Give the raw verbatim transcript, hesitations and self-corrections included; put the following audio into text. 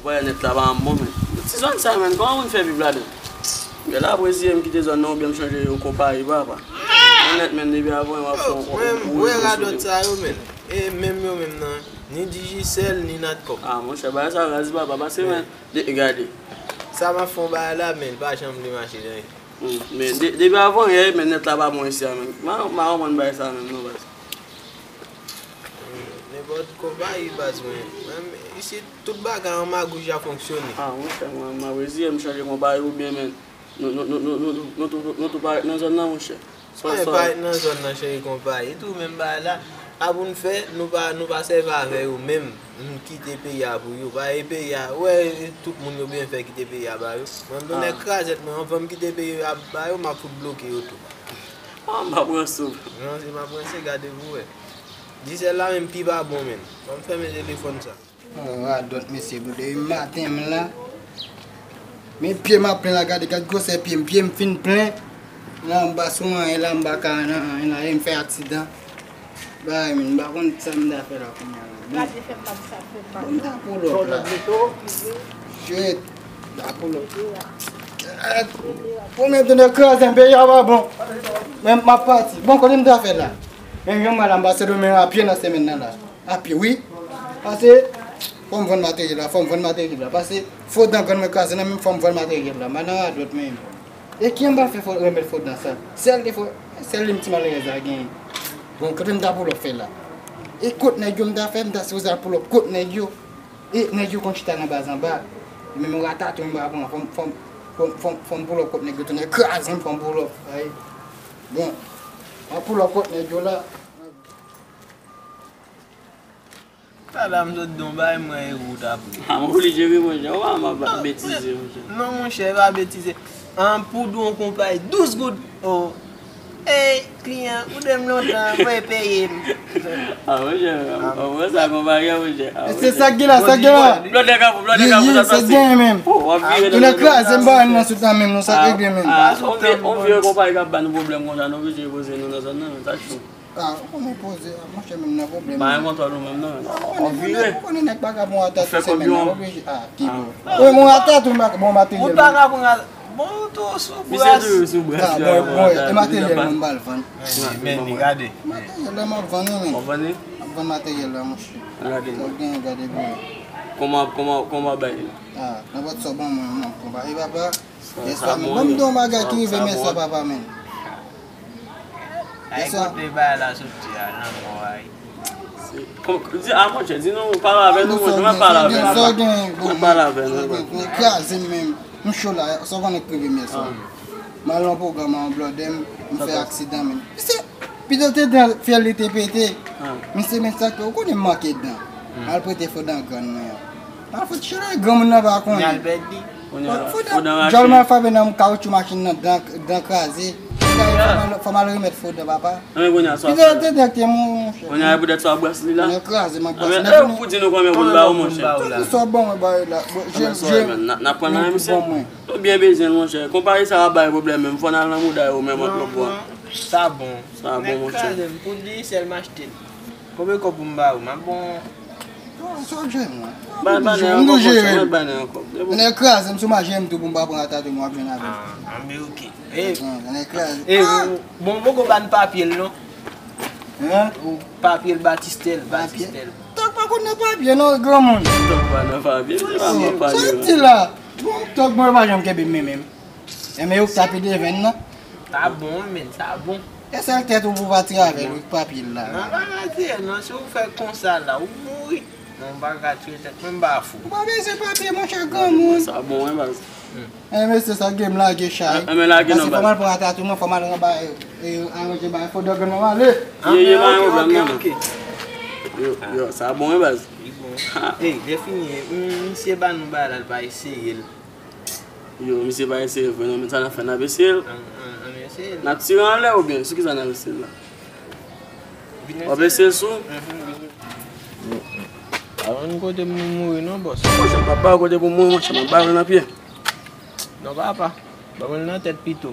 Wè, nèt la pa bon, men. Ti zòn sa, men, kòman moun fè viv ladan? Gade la, apre si m kite zòn nan, oubyen m chanje yon konpayi, papa. Mwen nèt, men, depi avan, w ap fè yon, yon, yon, yon radòt sa yo, men. E menm yo menm nan, ni Digicel, ni Natcom. Ah, monchè, bagay sa raz, papa, pase, men. De, gade. Sa m ap fè yon bagay la, men, pa janm vle mache nan. Hmm, men de, depi avan yè, men nèt la pa bon isi a, men. M pa, m pa konprann bagay sa, menm, non, baz. Nenpòt konpayi, baz, mwen. Menm isit, tout bagay an magouj ap fonksyone. Ah, monchè, mwen, m ap reziye m chanje konpayi oubyen, men, nou, nou tou, nou tou parèt nan zòn nan, monchè. Mwen parèt nan zòn nan chanje konpayi tou, menm bagay la. Sa pou n fè, nou pa, nou pa sèvi avè yo menm. Nou kite peyi a pou yo. Paske peyi a, ou wè, tout moun yo byen fè kite peyi a ba yo. Mwen, m tounen krazèt, mwen, anvan m kite peyi a ba yo, m ap fout bloke yo tou. Ah, m ap ranse w. Ranse, m ap ranse, gade pou wè. Digicel la menm pi pa bon, menm. Ban m fèmen telefòn sa. Oh, radòt, mesye, pou depi maten m la. Men pye m ap plen la, gade, gade gwosè pye m, pye m fin plen. La m pa sou anyen, la m pa ka nan anyen la, e m fè aksidan. Bay, men, m pa konn sa m ta fè la kounye a la. Bon. Gade, fè m pa di sa, fè m pa. Bon, m ta pull up la. Shit, m ta pull up. Kèt. Bon, men, tande kraze m, peyi a pa bon. Men m ap pati. Bon, kote m ta fè la? Men yon mwa la, m pase demen a pye nan semèn nan la. A pye, wi. Pase, fò m vann materyèl la, fò m vann materyèl la. Pase, fo dan grann mwen kraze nan men m, fò m vann materyèl la. M al nan radòt menm. E kiyè m pral fè fo, remèd fo dan sa? Sèl defo, sèl li m ti malerèz la genyen. Bon, kote m ta pull up fè la? E kot nèg yo m ta fè, m ta sipoze al pull up kot nèg yo. E nèg yo konn chita nan baz anba. Men m ratatouy m pa pran, fò m, fò m, fò m, fò m, fò m pull up kot nèg yo, tounen kraze m, fò m pull up. Ay. Bon, m ap pull up kot nèg yo la. Talè a m sot di w bay mwen e ou ta pran. A, m oblije wi, monchè. Ou pa m ap betize, monchè. Non, monchè, e pa betize. An poud yon konpayi, douz goud. Oh. Ey, kliyan, ou de m lontan, mwen peye m. A, monchè, an mwen sa konpayi, monchè. A, se sa k gen la, sa k gen la. Blòdè kapou, blòdè kapou, sa pase. Sa k gen menm. Oh, w ap vire nan kraze m ba nan sou tan menm, non, sa k regle menm. A, on vye, on vye konpayi k ap ba nou pwoblèm konsa, nou oblije poze nou nan zòn nan, sa cho. Ah, ou konnen poze, ah, monchè, menm nan pwoblèm. Pa gen kontwòl ou menm, non. Ah, ou konnen, ou konnen nèg pa ka bon atak semèn nan, oblije. Ah, ki bon. Ou menm ou atak ou pa bon materyèl. Ou pa ka pran, bon, ou tou sou bras. Misye toujou sou bras. Ah, bon, bon, e materyèl mwen m pral vann. Men, men, gade. Materyèl la m ap vann, wi, men. W ap vann li? M ap vann materyèl la, monchè. Gade. Sa w gen, gade pou mwen. Kòman, kòman, kòman w ap bay li? Ah, nenpòt sa w ban mwen, non, konpayi papa. Yèswa, men ban m di yon bagay ki rive m yèswa, papa, men. Ay, kote bagay la soti a, lanmò a. Di, a, monchè, di nou, pale avè nou, monchè, mwen pale avè nou. Sa w gen, bon, mwen kraze m menm. M cho la, sa w konnen k rive m yèswa. M al nan pwogram an blòdè m, m fè aksidan, men. Misye, pito te dan fyèl li te pete. Misye, men sa k fè, ou konnen m manke dan. M al prete fo dan grann mwen an. Al fout chire granmoun nan pa konnen. Kounye a, fout dan djòl mwen frape nan kawotchou machin nan, dan, dan kraze. Fò m al, fò m al remèt fo dan papa. Anben kounye a sa w ap fè. Kounye a e poutèt sa w ap bwès li la. Mwen kraze, mwen bwès. Anben e ou pou di nou konbyen pou n ba ou, monchè. Tout sa w ban mwen ba yo la. Anben sòy, men n ap pran nan men misye. Nou byen bezwen l, monchè. Konpayi sa ap bay pwoblèm menm. Fò n al nan mouda yo menm ant nou pran. Sa bon. Sa bon, monchè. Kraze m pou di sèl m achte l. Konbyen kòb pou m ba ou? M ap bon. Sa w ap jwenn mwen. Bay, bay nèg ankò, monchè, mwen bay nèg ankò. Nèg kraze m sou mache m tou pou m pa pran ratatouy mwen ap jwenn avè l. Ah, anben oke. Nèg kraze. Bon, poko ba n papye l non. Hein? Ou papye l Batistèl, Batistèl. Tòg pa konn nan papye non, granmoun. Tòg pa nan papye, se pa m ap pale. Sa w di la? Bon, tòg mwen pa janm kenbe m men menm. Enben yo k ta pede venn nan. Sa bon, men, sa bon. E sèl tèt ou pou pa tire avè l, wi, k papye l la. Nan pa ka tire, non, si w fè konsa la, ou mouri. Non, m pa ka tire tèt mwen, m pa fou. Ou pa bezwen papye, monchè, granmoun. Sa bon, wi, baz. E mesye, sa gen m lage chay. Enben lage non, baz. Fò m al pran ratatouy mwen, fò m al ranba, e, aranje bagay, fò dòg mwen ale. Ye, ye, pa gen pwoblèm non. Yo, yo, sa bon, wi, baz. Li bon. Ey, lè fini, misye ba nou bagay la, l pa eseye l. Yo, misye pa eseye vre non, men sa n ap fè, n ap eseye l. Ann, ann, ann eseye l. N ap tire anlè oubyen sou kisa n ap eseye l la? W ap eseye l sou? Avan n kote m mouri non, bòs. Monchè, m p ap ba w kote pou mouri, monchè, m ap ba w nan pye. Non, papa. Ban mwen l nan tèt pito.